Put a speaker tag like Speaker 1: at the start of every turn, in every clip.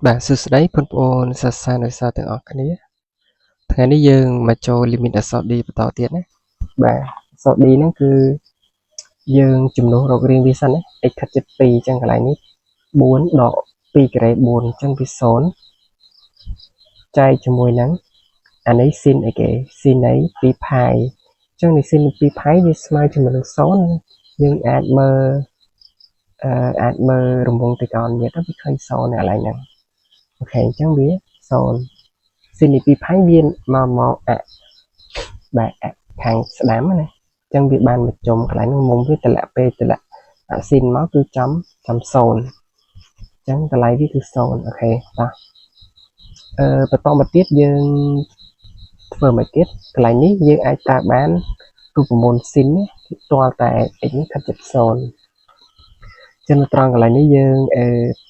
Speaker 1: បាទសួស្តីបងប្អូនសិស្សានុសិស្សទាំងអស់គ្នាថ្ងៃនេះយើងមកចូល limit អក្សរ D បន្តទៀតណាបាទអក្សរ D ហ្នឹងគឺយើងជំនួសរករៀងវាសិនណា x ខិតជិត2អញ្ចឹងកន្លែងនេះ4ដក2ការ៉េ4អញ្ចឹងវា0ចែកជាមួយនឹងអានេះ sin អីគេ sin នៃ2ផាយអញ្ចឹងនេះ sin 2ផាយវាស្មើជាមួយនឹង0យើងអាចមើលអាចមើលរង្វង់ត្រីកោណញាតទៅវាឃើញ0នៅកន្លែងហ្នឹង OK អញ្ចឹងវា0 sin នៃ2ផាយវាមកមកអបាទអខាងស្ដាំណាអញ្ចឹងវាបានមកជុំកន្លែងហ្នឹងមុំវាតម្លាក់ពេលតម្លាក់អ sin មកគឺចំចំ0អញ្ចឹងតម្លៃវាគឺ0 OK តោះបន្តមកទៀតយើងធ្វើមកទៀតកន្លែងនេះយើងអាចប្រើបានរូបមន្ត sin ទាល់តែ x នេះខិតជិត0ចឹងនៅត្រង់កន្លែងនេះយើង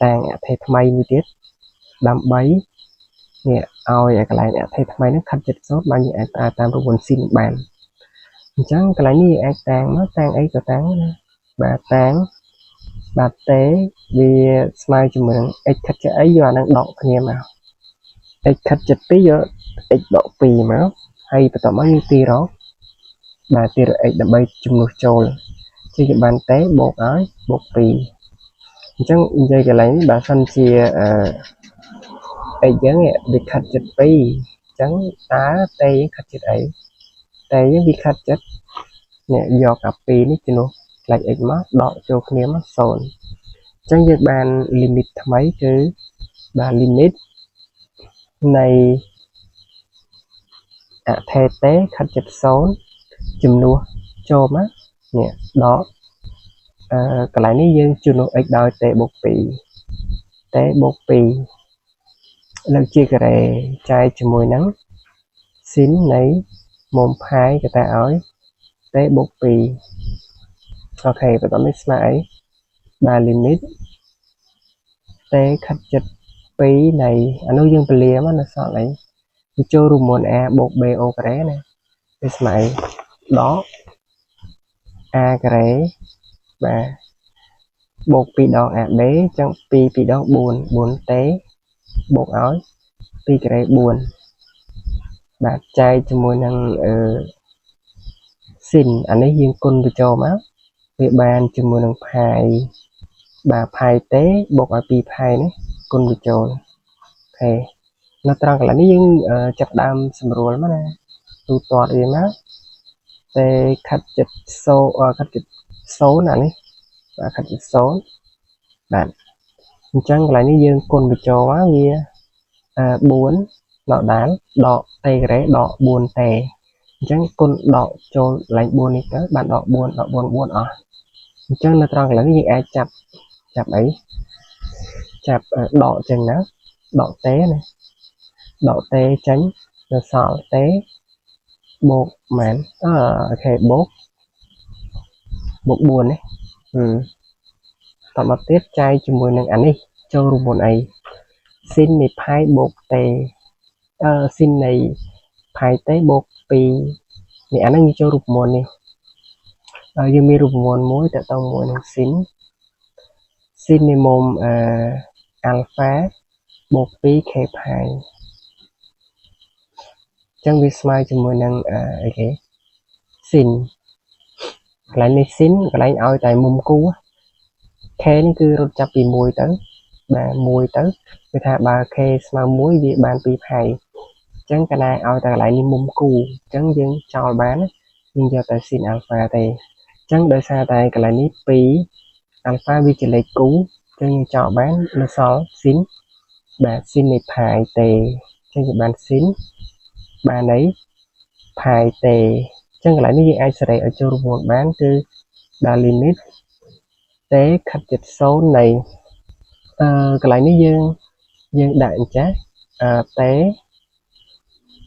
Speaker 1: តាំងអថេថ្មីមួយទៀតដើម្បីនេះឲ្យកន្លែងអថេថ្មីហ្នឹងខិតជិត0បានយើងអាចប្រើតាមរូបមន្ត sin បានអញ្ចឹងកន្លែងនេះអាចតាំងមកតាំងអីក៏តាំងណាបាទតាំងបាទទេវាស្មើជាមួយនឹង x ខិតជិតអីយកអាហ្នឹងដកគ្នាមក x ខិតជិត2យក x ដក2មកហើយបន្ទាប់មកយើងទីរកបាទទីរក x ដើម្បីជំនួសចូលជាគេបានតេបូកឲ្យបូក2អញ្ចឹងនិយាយកន្លែងនេះបើសិនជាអឺ x យើងវាខិតជិត2អញ្ចឹងតើតេយើងខិតជិតអីតេយើងវាខិតជិតនេះយកអា2នេះជំនួសផ្លែក x មកដកចូលគ្នាមក0អញ្ចឹងយើងបាន limit ថ្មីគឺបាទ limit នៃអថេតេខិតជិត0ជំនួសចូលមកនេះដកកន្លែងនេះយើងជំនួស x ដោយ t បូក2 t បូក2លើកជាការ៉េចែកជាមួយនឹង sin នៃមុំផាយគេតែឲ្យ t បូក2 OK បន្តនេះស្មើអីបាទ limit t ខិតជិត2នៃអានោះយើងពលាមកនៅសល់អីវាចូលរួមមុន a បូក b អូការ៉េណាវាស្មើអីដក a ការ៉េបាទបូក2ដង ab អញ្ចឹង2 2ដង4 4 t បូកឲ្យ2ការ៉េ4បាទចែកជាមួយនឹងអឺ sin អានេះយើងគុណបញ្ចូលមកវាបានជាមួយនឹងផាយបាទផាយ t បូកឲ្យ2ផាយនេះគុណបញ្ចូល OK នៅត្រង់កន្លែងនេះយើងចាប់ដើមសម្រួលមកណាទូទាត់វាមក t ខិតជិត0ខិតជិត0អានេះបាទខិតជិត0បាទអញ្ចឹងកន្លែងនេះយើងគុណបញ្ចូលមកវា4ដល់ដាលដក t ការ៉េដក 4t អញ្ចឹងគុណដកចូលកន្លែង4នេះទៅបានដក4ដក4 4អស់អញ្ចឹងនៅត្រង់កន្លែងនេះយើងអាចចាប់ចាប់អីចាប់ដកចឹងណាដក t ណាដក t ចេញនៅសល់ t បូកមែនអឺ OK បូកបូក4នេះហឹមតមកទៀតចែកជាមួយនឹងអានេះចូលរួមមុនអី sin នៃផាយបូក t sin នៃផាយ t បូក2នេះអាហ្នឹងយើងចូលរូបមន្តនេះយើងមានរូបមន្តមួយតទៅមួយនឹង sin sin នៃមុំអឺ alpha បូក 2k ផាយអញ្ចឹងវាស្មើជាមួយនឹងអីគេ sin កន្លែងនេះ sin កន្លែងឲ្យតែមុំគូ k នេះគឺរត់ចាប់ពី1ទៅបាទ1ទៅគឺថាបើ k ស្មើ1វាបាន2ផាយអញ្ចឹងកាលណាឲ្យតែកន្លែងនេះមុំគូអញ្ចឹងយើងចោលបានយើងយកតែ sin alpha ទេអញ្ចឹងដោយសារតែកន្លែងនេះ2 alpha វាជាលេខគូអញ្ចឹងយើងចោលបាននៅសល់ sin បាទ sin នៃផាយទេអញ្ចឹងយើងបាន sin បាននៃផាយទេអញ្ចឹងកន្លែងនេះយើងអាចសេរីឲ្យចូលរួមបានគឺដល់ limit t ខិតជិត0នៃកន្លែងនេះយើងយើងដាក់អញ្ចាស់អឺ t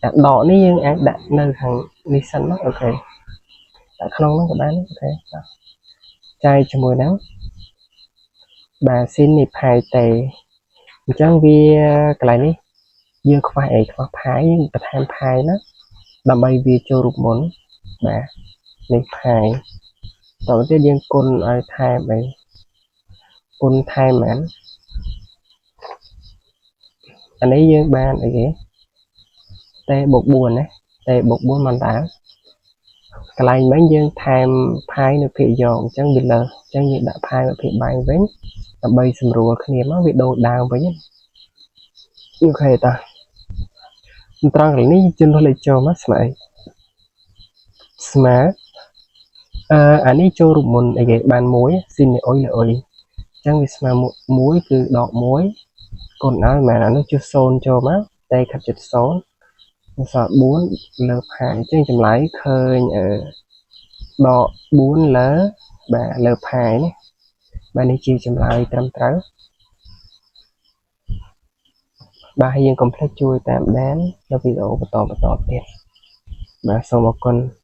Speaker 1: អាដកនេះយើងអាចដាក់នៅខាងនេះសិនមក OK ដាក់ក្នុងហ្នឹងក៏បាន OK ចែកជាមួយហ្នឹងបាទ sin នៃផាយ t អញ្ចឹងវាកន្លែងនេះយើងខ្វះអីខ្វះផាយយើងបន្ថែមផាយណាដើម្បីវាចូលរូបមន្តបាទនេះផាយតទៅទៀតយើងគុណឲ្យថែមអីគុណថែមមែន អានេះយើងបានអីគេ t បូក4ណា t បូក4មិនតាកន្លែងមិញយើងថែមផាយនៅភាគយកអញ្ចឹងវាលើសអញ្ចឹងយើងដាក់ផាយនៅភាគបែងវិញដើម្បីសម្រួលគ្នាមកវាដូរដើមវិញអូខេតាត្រង់កន្លែងនេះជំនួសលេខចូលមកស្មើអីស្មើអឺអានេះចូលរូបមន្តអីគេបាន1ស៊ីននៃអុយលើអុយអញ្ចឹងវាស្មើ1គឺដក1គុណឲ្យមែនអានោះជិះ0ចូលមកតែខិតជិត0សល់4លើផាយអញ្ចឹងចម្លើយឃើញអឺដក4លើបាទលើផាយនេះបាទនេះជាចម្លើយត្រឹមត្រូវបាទយើងកុំភ្លេចជួយតាមដាននៅវីដេអូបន្តបន្តទៀតបាទសូមអរគុណ។